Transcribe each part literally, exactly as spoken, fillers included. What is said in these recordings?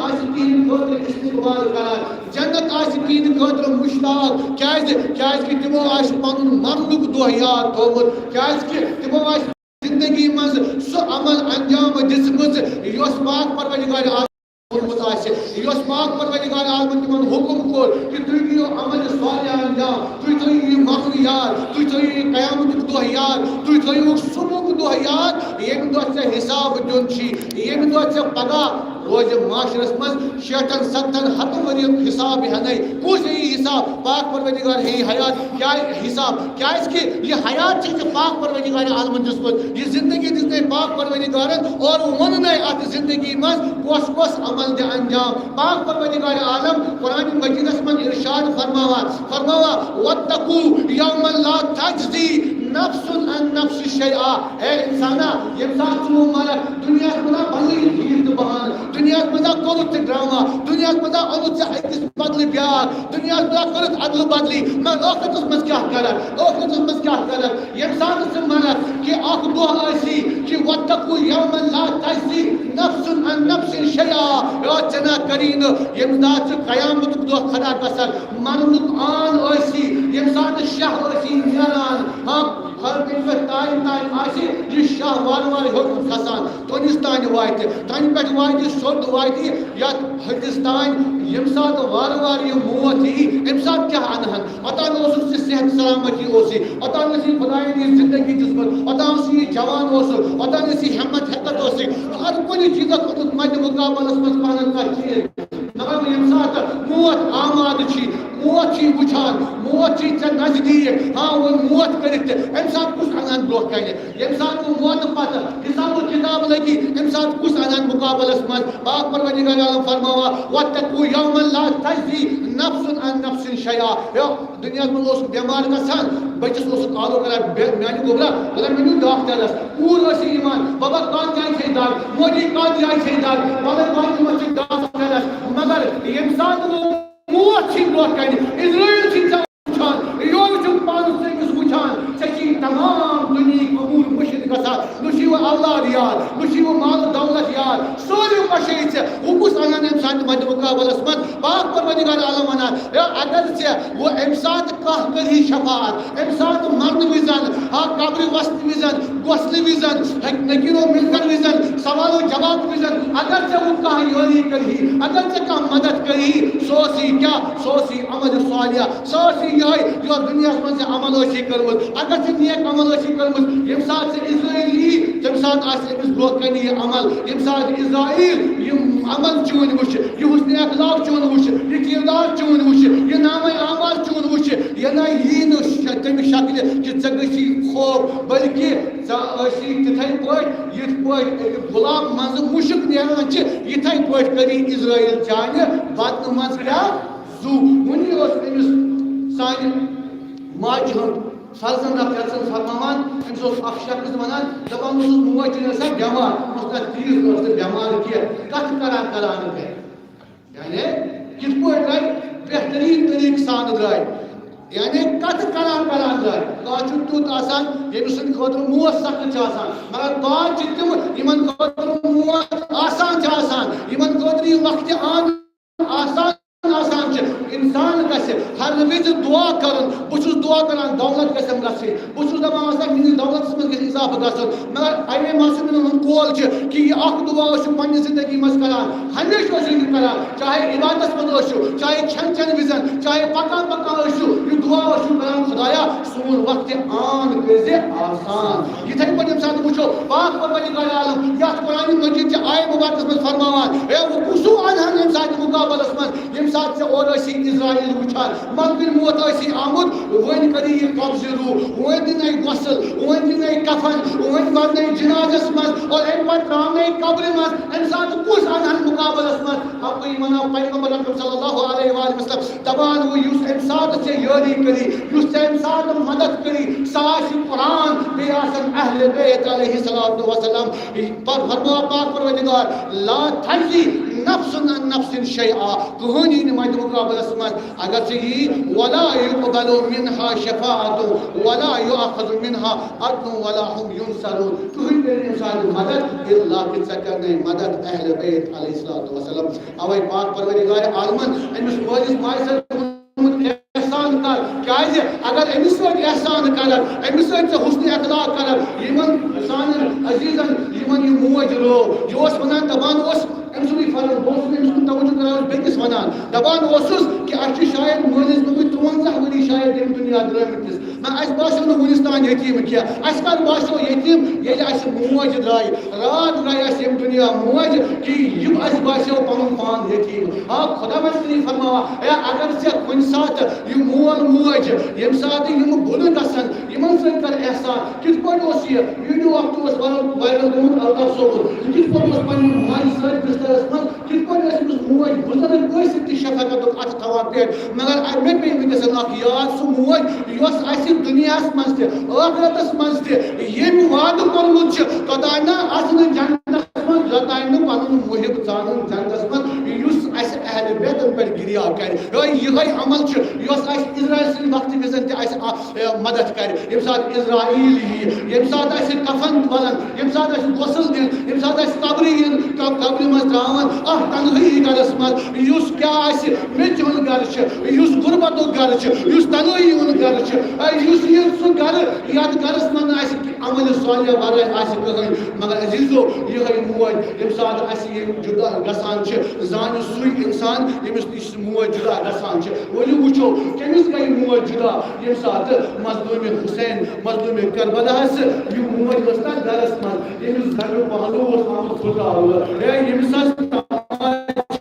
آسہِ تِہنٛدِ خٲطرٕ استقبال کران، جنت آسہِ تِہنٛدِ خٲطرٕ مشتاق۔ کیازِ؟ کیازِ کہِ تِمو آسہِ پنُن مرنُک دۄہ یاد تھوٚومُت، کیازِ کہِ تِمو آسہِ زندگی منٛز سُہ عمل انجام دِژمٕژ، یۄس پاک پروردگار عالم کوٚرمُت آسہِ، یۄس پاک پروردگار عالمن تِمن حکم کوٚر کہِ تُہۍ دِیِو عمل صالح انجام، تُہۍ تھٲیِو یہِ مرُن یاد، تُہۍ تھٲیِو یہِ قیامتُک دۄہ یاد، تُہۍ تھٲیِو صبحُک دۄہ یاد، ییٚمہِ دۄہ ژےٚ حساب دیُن چھُے، ییٚمہِ دۄہ ژےٚ پگاہ روزِ معاشرس منٛز شیٹھن، ستن، ہتن ؤرین حساب ہینٕے۔ کُس ہیٚیہِ حساب؟ پاک پروردگار ہیٚیہِ حیات۔ کیٛاہ حساب؟ کیٛازِ کہِ یہِ حیات چھِ ژےٚ پاک پروردگار عالمن دِژمٕژ۔ یہِ زندگی دِژ نَے پاک پروردگارن اور ووٚن نَے اتھ زندگی منٛز کۄس کۄس عمل دِ انجام۔ پاک پروردگار عالم قرآن مجیدس منٛز ارشاد فرماوان، فرماوان، "واتقوا یوما لا تجزی نفس عن نفس شیئا۔" اے انسانا، ییٚمہِ ساتہٕ ژٕ مرکھ، دُنیاہس منٛز آو بدلٕے ہیٖر تہٕ بہانہٕ، دُنیاہس منٛز آو کوٚرُتھ ژےٚ ڈرامہ، دُنیاہس منٛز آو اوٚنُتھ ژےٚ أکِس بدلہٕ بیٛاکھ، دُنیاہس منٛز آو کٔرٕتھ ادلہٕ بدلی، مگر ٲخرتس منٛز کیٛاہ کرکھ؟ ٲخرتس منٛز کیٛاہ کرکھ؟ ییٚمہِ ساتہٕ ژٕ مرکھ، کہِ اکھ دۄہ ٲسی، کہِ واتقوا یوما لا تجزی نفس عن نفس شیئا، یا ژےٚ نا کری نہٕ، ییٚمہِ دۄہ ژٕ قیامتُک دۄہ کھڑا گژھکھ، مرنُک آن ٲسی، ییٚمہِ ساتہٕ شاہ ٲسی نیران، ہاں، ہر کُنہِ پٮ۪ٹھ تانۍ تانۍ آسہِ یہِ شاہ وارٕ وارٕ ہیوٚر کُن کھسان، توٚنِس تانۍ واتہِ، تَنہِ پٮ۪ٹھ واتہِ سیوٚد واتہِ یَتھ ہٕنٛدِس تانۍ، ییٚمہِ ساتہٕ وارٕ وارٕ یہِ موت یی، اَمہِ ساتہٕ کیٛاہ اَنہٕ ہن؟ اوٚتام اوسُس ژےٚ صحت سلامتی اوسُے، اوٚتام ٲسی خۄدایَن یہِ زندگی دِژمٕژ، اوٚتام اوسُے یہِ جوان اوسُکھ، اوٚتام ٲسی ہٮ۪مت ہٮ۪کتھ اوسُے، ہر کُنہِ چیٖزَس اوسُکھ مَدِ مُقابلَس منٛز پَنُن کانٛہہ چیٖز۔ مگر ییٚمہِ ساتہٕ موت آمادٕ چھُ، موت چھُ وٕچھان، موت چھُ ژےٚ نزدیٖک، ہاں، وۄنۍ موت کٔرِتھ تہِ، اَمہِ ساتہٕ کُس اَنان برٛونٛہہ کَنہِ؟ ییٚمہِ ساتہٕ وۄنۍ موتہٕ پَتہٕ حِساب و کِتاب لَگہِ، اَمہِ ساتہٕ کُس اَنان مُقابلَس منٛز؟ پاک پروردگار عالم فرماوان، "واتقوا یوما لا تجزی نفس عن نفس شیئا۔" یو، دُنیاہَس منٛز اوسُکھ بٮ۪مار گژھان، بٔچِس اوسُکھ آلو کران، بے-، میانہِ گوٚبرا، دَپان، "مےٚ نیوٗ ڈاکٹرَس۔" کوٗر ٲس یِوان، "بابا، کَتھ جایہِ چھے دگ؟ موجی، کَتھ جایہِ چھے دگ؟" وَلہٕ، وَلہٕ، یِمَن چھِ ڈاکٹرَس۔ مگر ییٚمہِ ساتہٕ وۄنۍ موت چھِ برٛونٛہہ کَنہِ، عزرائیل چھِ ژےٚ وٕچھان، یورٕ چھُکھ پانَس أمِس وٕچھان، ژےٚ چھِ تمام دُنیہٕکۍ امور مٔشِتھ گژھان، نہ چھُے وۄنۍ اولاد یاد، نہ چھُے وۄنۍ مال و دولت یاد، سورُے پَشے ژےٚ۔ وۄنۍ کُس اَنان اَمہِ ساتہٕ مَدِ مُقابلَس منٛز؟ پاک پروردگار عالم وَنان، ہے، اگر ژےٚ وۄنۍ اَمہِ ساتہٕ کانٛہہ کٔرِی شفاعت، اَمہِ ساتہٕ مرنہٕ وِزٮ۪ن، ہا، قبرِ وَسنہٕ وِزٮ۪ن، گۄسلہٕ وِزٮ۪ن، ہیٚکہِ نکیٖر و مُنکَر وِزٮ۪ن، سوال و جواب وِزٮ۪ن، اگر ژےٚ وۄنۍ کانٛہہ یٲری کٔرِہی، اگر ژےٚ کانٛہہ مدد کٔرِہی، سُہ اوسُے کیٛاہ؟ سُہ اوسُے عمل صالح، سُہ اوسُے یِہوٚے، یۄس دُنیاہَس منٛز ژےٚ عمل ٲسی کٔرمٕژ۔ اگر ژےٚ نیک عمل ٲسی کٔرمٕژ، ییٚمہِ ساتہٕ ژےٚ عزرائیل یی، تَمہِ ساتہٕ آسہِ أمِس برٛونٛہہ کَنہِ یہِ عمل۔ ییٚمہِ ساتہٕ عزرائیل یِم عمل چٲنۍ وٕچھِ، یہِ حُسنِ اخلاق چون وٕچھِ، یہِ کردار چون وٕچھِ، یہِ نامہ اعمال چون وٕچھِ، یہِ نہ یی نہٕ ش-، تَمہِ شکلہِ کہِ ژےٚ گٔژھی خوف، بلکہِ ژےٚ ٲسی تِتھَے پٲٹھۍ، یِتھ پٲٹھۍ أکِس گۄلاب منٛزٕ مُشُک نیران چھِ، یِتھَے پٲٹھۍ کٔری عزرائیل چانہِ بدنہٕ منٛز کیٛاہ؟ زُو۔ وُنی اوس أمِس سانہِ ماجہِ ہُنٛد فرزند اکھ یتھ زن فرماوان، أمِس اوس اکھ شخص ونان، دپان اوسُس، "موج چھِ آسان بٮ۪مار"، اوس نہٕ تیٖژ ٲس نہٕ بٮ۪مار کینٛہہ، کتھ کران کران گٔے۔ یعنی کِتھ پٲٹھۍ درٛاے؟ بہتریٖن طریٖقہٕ سان درٛاے۔ یعنی کتھ کران کران درٛاے۔ کانٛہہ چھُ تیُتھ آسان، ییٚمہِ سٕنٛدِ خٲطرٕ موت سخت چھِ آسان، مگر بعض چھِ تِم، یِمن خٲطرٕ موت آسان چھِ آسان، یِمن خٲطرٕ یہِ وقتِ آن آسان آسان چھِ۔ انسان گژھِ ہر وِزِ دعا کرُن۔ بہٕ چھُس دعا کران، دولت گژھٮ۪م گژھٕنۍ۔ بہٕ چھُس دپان آسان، میٲنِس دولتس منٛز گژھِ اضافہٕ گژھُن۔ مگر امے ماسوٗم ہُنٛد قول چھُ کہِ یہِ اکھ دعا ٲسِو پننہِ زندگی منٛز کران، ہمیشہِ ٲسِو یہِ کران، چاہے عبادتس منٛز ٲسِو، چاہے کھٮ۪ن چٮ۪ن وِزن، چاہے پکان پکان ٲسِو، یہِ دعا ٲسِو کران، خدایا، سون وقتِ آن کٔرزِ آسان۔ یِتھے پٲٹھۍ ییٚمہِ ساتہٕ وٕچھو، پاک پروردگار عالم یتھ قرآن مجید چہِ آیہِ مبارکس منٛز فرماوان، ہے، وۄنۍ کُس ہیوٗ انہن ییٚمہِ ساتہٕ مُقابلس منٛز، ییٚمہِ ساتہٕ ژےٚ اورٕ ٲسی عزرائیل وٕچھان، ملکُل موت ٲسی آمُت، وۄنۍ کری یہِ قبضہٕ روح، وۄنۍ دِنَے غسل، وۄنۍ دِنَے کفن، وۄنۍ بننَے جنازس منٛز، اور امہِ پتہٕ تراونَے قبرِ منٛز، امہِ ساتہٕ کُس انہن مُقابلس منٛز؟ اَپٲرۍ ونان پیغمبر اکرم صلی اللہ علیہ وآلہ وسلم، دپان گوٚو، یُس اَمہِ ساتہٕ ژےٚ یٲری کٔری، یُس ژےٚ اَمہِ ساتہٕ مدد کٔری، سُہ آسہِ قرآن، بیٚیہِ آسن اہل بیت علیہ الصلوۃ والسلام۔ پر-، فرماو پاک پروردگار، "لا تجزی نفس عن نفس شیئا"، کٕہٕنۍ یی نہٕ مدِ مقابلس منٛز۔ اگر ژےٚ یی، "ولا یقبل منها شفاعة ولا یؤخذ منها عدل ولا هم ینصرون"، کٕہٕنۍ کَرِ نہٕ اِنسان مدد، الا کہ ژےٚ کرنَے مدد اہل بیت علیہ الصلوۃ والسلام۔ اوے پاک پروردگار عالمن أمِس مٲلِس ماجہِ سۭتۍ کوٚرمُت احسان کر، کیازِ اگر أمِس سۭتۍ احسان کرن، أمِس سۭتۍ ژےٚ حسن اخلاق کرن، یِمن سانٮ۪ن عزیزن، یِمن یہِ موج رٲو، یہِ اوس ونان، دپان اوس، أمۍ سُنٛدُے فرض، بہٕ اوسُس أمِس کُن توجہ کران، اوس بیٚکِس ونان، دپان اوسُس کہِ اَسہِ چھُ شاید مٲلِس گوٚمُت ترٛوَنٛزاہ ؤری شاید ییٚمہِ دُنیا درٛٲمٕتِس۔ نہ، اَسہِ باسیو نہٕ وُنِس تام یتیٖم کینٛہہ۔ اَسہِ کر باسیو یتیٖم؟ ییٚلہِ اَسہِ موج درٛاے، راتھ درٛاے اَسہِ ییٚمہِ دُنیا موج، کہِ یِم اَسہِ باسیو پنُن پان یتیٖم۔ آ، خۄداوند چھُ یہِ فرماوان، اے، اگر ژےٚ کُنہِ ساتہٕ یہِ مول موج، ییٚمہِ ساتہٕ یِم بُڈٕ گژھن، یِمن سۭتۍ کر احسان۔ کِتھ پٲٹھۍ اوس یہِ ویڈیو اکھ تہِ اوس وائرل، وائرل گوٚمُت الطاف صٲبُن؟ یہِ کِتھ پٲٹھۍ اوس پننہِ ماجہِ سۭتۍ بسترس منٛز؟ کِتھ پٲٹھۍ ٲسۍ أمِس موج بُزرگ ٲسِتھ تہِ شفقتُک اَتھٕ تھاوان پٮ۪ٹھ؟ مگر مےٚ پیٚیہِ وٕنکیٚس اکھ یاد، سُہ موج یۄس اَسہِ دُنیاہَس منٛز تہِ، ٲخرتَس منٛز تہِ ییٚمۍ وعدٕ کوٚرمُت چھُ، توٚتام نہ اَژٕ نہٕ جنتَس منٛز، یوٚتام نہٕ پَنُن محب ژانُن جنتَس منٛز، یُس اَسہِ اہل بیتَن پٮ۪ٹھ گِریا کَرِ۔ یِہوٚے، یِہوٚے عمل چھُ، یۄس اَسہِ عزرائیل سٕنٛدِ وقتہٕ وِزَن تہِ اَسہِ اَ-، اے، مدد کَرِ۔ ییٚمہِ ساتہٕ عزرائیل یِیہِ، ییٚمہِ ساتہٕ اَسہِ کفن تُلن، ییٚمہِ ساتہٕ اَسہِ غسل دِن، ییٚمہِ ساتہٕ اَسہِ قبرِ یِن، ق-، قبرِ منٛز ترٛاوان، اَتھ تنہٲیی گرس منٛز، یُس کیٛاہ آسہِ، میٚژِ ہُنٛد گرٕ چھُ، یُس غربتُک گرٕ چھُ، یُس تنہٲیی ہُنٛد گرٕ چھُ، اے، یُس یہِ سُہ گرٕ، یَتھ گرس منٛز نہٕ اَسہِ عملِ صالح ورٲے آسہِ کٕہٕنۍ۔ مگر عزیزو، یِہوٚے موج، ییٚمہِ ساتہٕ اَسہِ یہِ جُدا گژھان چھِ، زانہِ سُے اِنسان، ییٚمِس نِش موج جُدا گژھان چھِ۔ ؤلِو وٕچھو، کٔمِس گٔے موج جُدا؟ ییٚمہِ ساتہٕ مظلوٗمِ حسین، مظلوٗمِ کربلاہس یہِ موج ٲس تَتھ گرس منٛز، ییٚمِس زَریُک پہلو اوس آمُت پھُٹراونہٕ، ہے، ییٚمِس حظ تماچہِ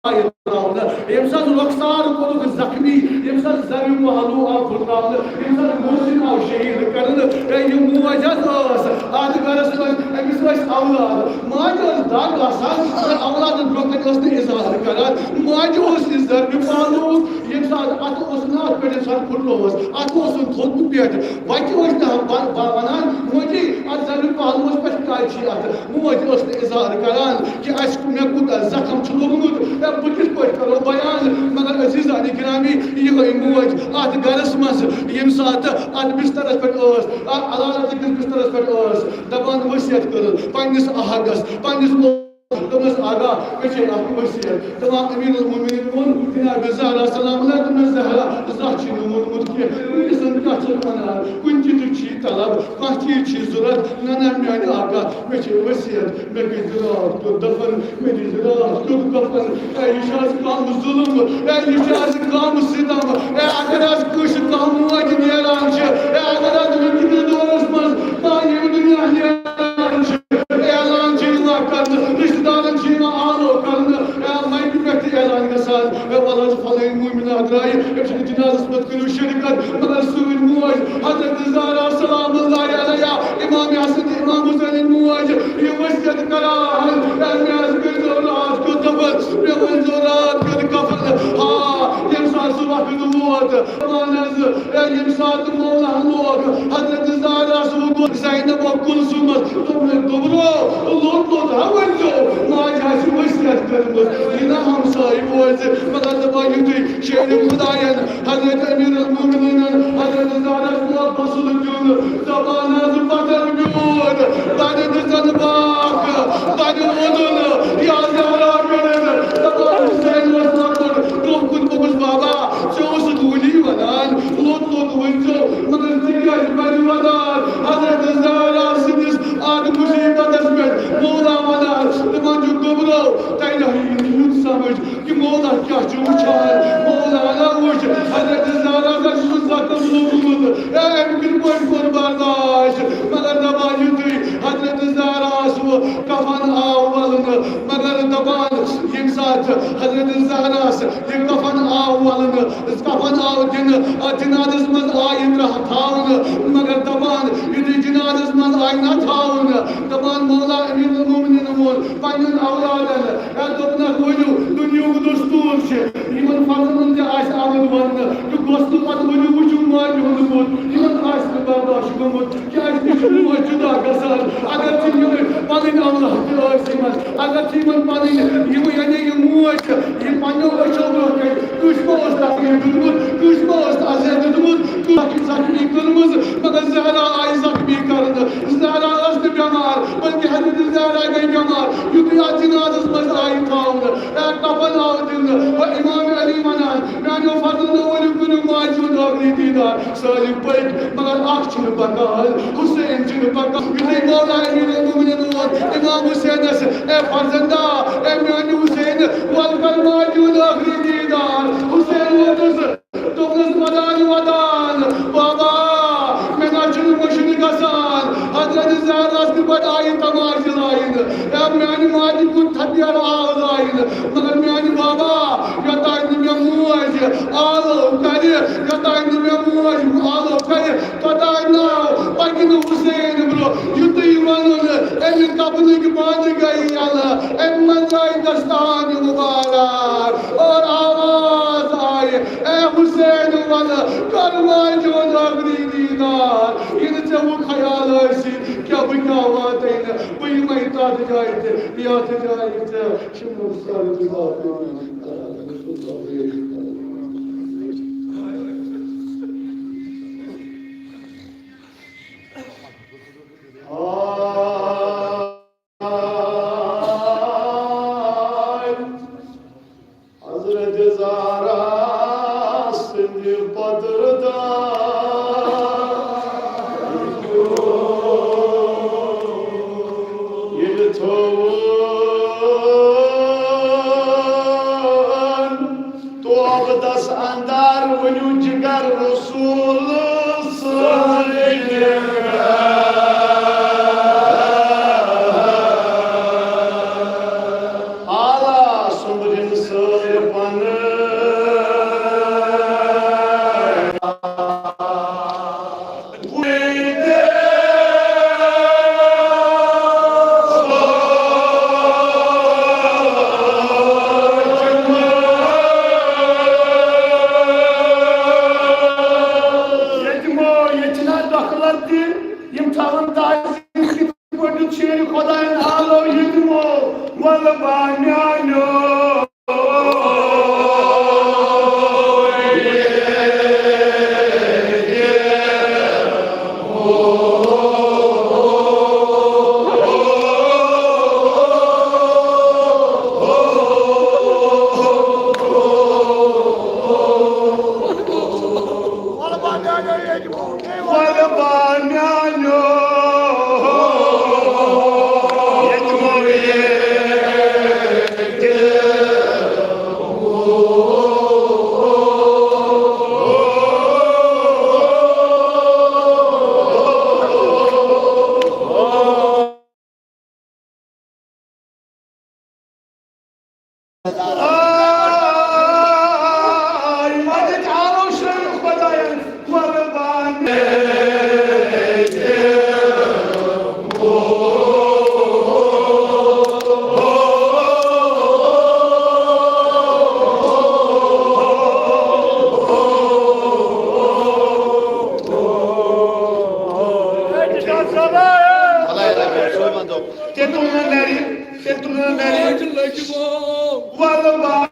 آیہِ ترٛاونہٕ، ییٚمِس حظ رۄخسار کوٚرُکھ زخمی، ییٚمِس حظ زَریُک پہلو آو پھُٹراونہٕ، ییٚمِس حظ محسن آو شہیٖد کرنہٕ، ہے، یہِ موج حظ ٲس اَتھ گرس منٛز، أمِس ٲسۍ اولاد، ماجہِ ٲس دگ آسان، مگر اولادن برونٛہہ کنہِ ٲس نہٕ اظہار کران۔ ماجہِ اوس یہِ زَریُک پہلو، ییٚمہِ ساتہٕ اَتھٕ اوس نہٕ اَتھ پٮ۪ٹھ، ییٚمہِ ساتہٕ پھُٹرووُس، اَتھٕ اوسُن تھوٚد پٮ۪ٹھ، وَتہِ اوس نہٕ وَ-، وَ-، وَنان، موجی، اَتھ زَریُک پہلوَس پٮ۪ٹھ کیٛازِ چھِ اَتھٕ؟ موج ٲس نہٕ اظہار کران کہِ اَسہِ، مےٚ کوٗتاہ زخم چھُ لوٚگمُت، اے، بہٕ کِتھ پٲٹھۍ کَرو بیان؟ مگر عزیزانِ گرامی، یِہوٚے موج اَتھ گَرَس منٛز، ییٚمہِ ساتہٕ اَتھ بِستَرَس پٮ۪ٹھ ٲس، اَتھ عدالت کِس بِستَرَس پٮ۪ٹھ ٲس، دَپان وصیت کٔرٕن پنٛنِس آغاہَس، پنٛنِس دوٚپمَس، "آغا، مےٚ چھے اکھ وصیت۔" دپان، امیر المومنین ووٚن جناب زہرا سلام اللہ، دوٚپمَس، "زہرا، زانٛہہ چھُے نہٕ ووٚنمُت کینٛہہ، وٕنکیٚس کیٛاہ چھُکھ وَنان؟ کُنہِ چیٖزٕچ چھی طلب، کانٛہہ چیٖز چھی ضوٚرَتھ؟" "نہ، نہ، میٛانہِ آقا، مےٚ چھے وصیت، مےٚ گٔے راتھ کیُتھ دفن، مےٚ دِژ راتھ کیُتھ کفن۔ اے، یہِ چھُ آز کم ظُلم، اے، یہِ چھُ آز کم ستم، اے، اگر آز کٲنٛسہِ کانٛہہ موج نیران چھِ، اے، اگر آز وٕنکیٚکِس دورس منٛز کانٛہہ ییٚمہِ دُنیا نیران چھِ، اعلان چھِ یِوان کرنہٕ، رشتہٕ دارن چھِ یِوان آلو کرنہٕ، اے، مایکہِ پٮ۪ٹھ تہِ اعلان گژھان، اے، وَلہٕ حظ فلٲنۍ مومنہ درٛایہِ، أمۍ سٕنٛدِس جنازس منٛز کٔرِو شرکت، مگر سٲنۍ موج حضرت زہرا سلام اللہ علیہا، امام حسن تہٕ امام حسینٕنۍ موج، یہِ وصیت کران، اے، مےٚ حظ کٔرۍزیو راتھ کیُتھ دفن، مےٚ ؤنۍزیو راتھ کیُتھ کفن۔ ہا، ییٚمہِ ساتہٕ سُہ وقت ووت، دپان حظ، اے، ییٚمہِ ساتہٕ مولا لوگ حضرت زہرا سُنٛد دۄد زینب و کلثومس، دوٚپمَس، "گوٚبرو، لوٚت لوٚت ہا ؤنۍزیو، ماجہِ آسہِ وصیت کٔرمٕژ، یہِ نہ ہمسایہِ بوزِ۔" مگر دپان یُتھُے شیرِ خدایَن حضرت امیر المومنینن حضرت زہرا سُنٛد غسل دیُن، دپان حظ پتھر بیوٗٹھ، تَتہِ دِژَن باکھ، تَتہِ ووٚنُن، "یا زہرا بیٚنہِ"، دپان حسین اوس لۄکُٹ، برٛونٛہہ کُن گوٚمُت، "بابا، ژےٚ اوسُتھ وُنی وَنان، لوٚت لوٚت ؤنۍزیو، مگر ژٕ کیٛازِ بَنہِ وَنان؟" حضرت زہرا سٕنٛدِس اَتھ مُصیٖبتَس پٮ۪ٹھ مولا وَنان، دَپان چھُ، "گوٚبرو، تۄہہِ نہ یِیہِ یُتھ سَمٕجھ کہِ مولا کیٛاہ چھُ وٕچھان، مولا نہ وٕچھ، حضرت زہرا سا چھُ سُہ زخم لوٚگمُت، اے، أمۍ کِتھ پٲٹھۍ کوٚر برداش؟" مگر دَپان یُتھُے حضرت زہرا سُہ کفن آو وَلنہٕ، مگر دَپان ییٚمہِ ساتہٕ حضرت زہرا یہِ کفن آو ولنہٕ، کفن آو دِنہٕ، اتھ جنازس منٛز آیہِ ترٛ-، تھاونہٕ، مگر دپان، یُتھُے جنازس منٛز آیہِ نہ تھاونہٕ، دپان، مولا امیر المومنین ووٚن پننٮ۪ن اولادن، ہے، دوٚپنکھ، ؤنِو، دُنیہُک دستور چھُ، یِمن فرضن تہِ آسہِ آمُت وننہٕ، تہٕ گوٚژھ نہٕ پتہٕ ؤنِو، وٕچھِو ماجہِ ہُنٛد بُتھ، یِمن آسہِ نہٕ برداشت گوٚمُت۔ کیٛازِ تہِ چھُ موج جُدا گژھان؟ اگر ژٕ یِمَے پَنٕنۍ اولاد تہِ ٲسۍ یِمَن، اگر ژٕ یِمَن پَنٕنۍ یِم، یعنی یہِ موج چھِ، یہِ پَنٕنیو أچھو برونٛہہ کَنہِ، کٲنٛسہِ ما اوس تکلیٖف دیُتمُت، کٲنٛسہِ ما اوس اذیت دیُتمُت، کٲنٛسہِ زخمی کٔرمٕژ، مگر زہرا آیہِ زخمی کرنہٕ۔ زہرا ٲس نہٕ بٮ۪مار، بلکہِ حضرت زہرا گٔے بٮ۪مار۔ یُتھُے اَتھ جنازَس منٛز آیہِ تھاونہٕ، دیٖدار۔ سٲری پٔکۍ، مگر اکھ چھُنہٕ پکان، حسین چھُنہٕ پکان۔ یُتھُے مولا امیر المومنین ووت امام حسینس، اے فرزندا، اے میانہِ حسین، ول کر ماجہِ ہُنٛد ٲخری دیٖدار۔ حسین ووتُس، دوٚپنس، ودان ودان بابا، مےٚ نہ چھُنہٕ مُشکِل گژھان۔ حضرت زہراہس کِتھ پٲٹھۍ آیہِ تماشہِ لاینہٕ، یا میانہِ ماجہِ کُن تھپیرٕ آو لاینہٕ، مگر میانہِ بابا، یوٚتانۍ نہٕ مےٚ موج آلو کرِ، یوٚتانۍ نہٕ مےٚ موج آلو کرِ، توٚتانۍ نہٕ پکہِ نہٕ حسین برٛونٛہہ۔ یُتُے ووٚنُن، امہِ کفنٕکۍ بانہٕ گٔیہِ یلہٕ، امہِ منٛز آیہِ دستان مبارک اور آواز آیہِ، اے حسین، ولہٕ کر ماجہِ ہُنٛد ٲخری دیٖدار۔ یہِ نہٕ ژےٚ وۄنۍ خیال ٲسی کیٛاہ بہٕ کیٛاہ واتَے نہٕ، بہٕ یِمَے تَتھ جایہِ تہِ، یَتھ جایہِ ژےٚ شِملُک سٲرٕے باقٕے۔ آے حضرت زہرا سٕنٛدِ پدرٕ دار۔ ییٚلہِ تھوٚوُن توبہٕ دس اندر، ؤنِو جگر رسول سٕنٛدِ۔ آلا سُمرِن سٲرۍ پنہٕ۔ ییٚتہِ مو، ییٚتہِ چھِنہ دۄکھٕ لَتہِ، یِم تھاوَن تاج۔ یِتھ پٲٹھۍ شیرِ خۄدایَن آلو ییٚتہِ مو، وَلہٕ با میٛانیو۔ وَلہٕ با میٛانیو، ییٚتہِ مو ییٚتہِ۔ آے مدد آلو شٲہہِ خۄدایَن قۄربان۔ تیٚلہِ تُلُن نرِ، تیٚلہِ تُلُن نرِ۔ وَلہٕ با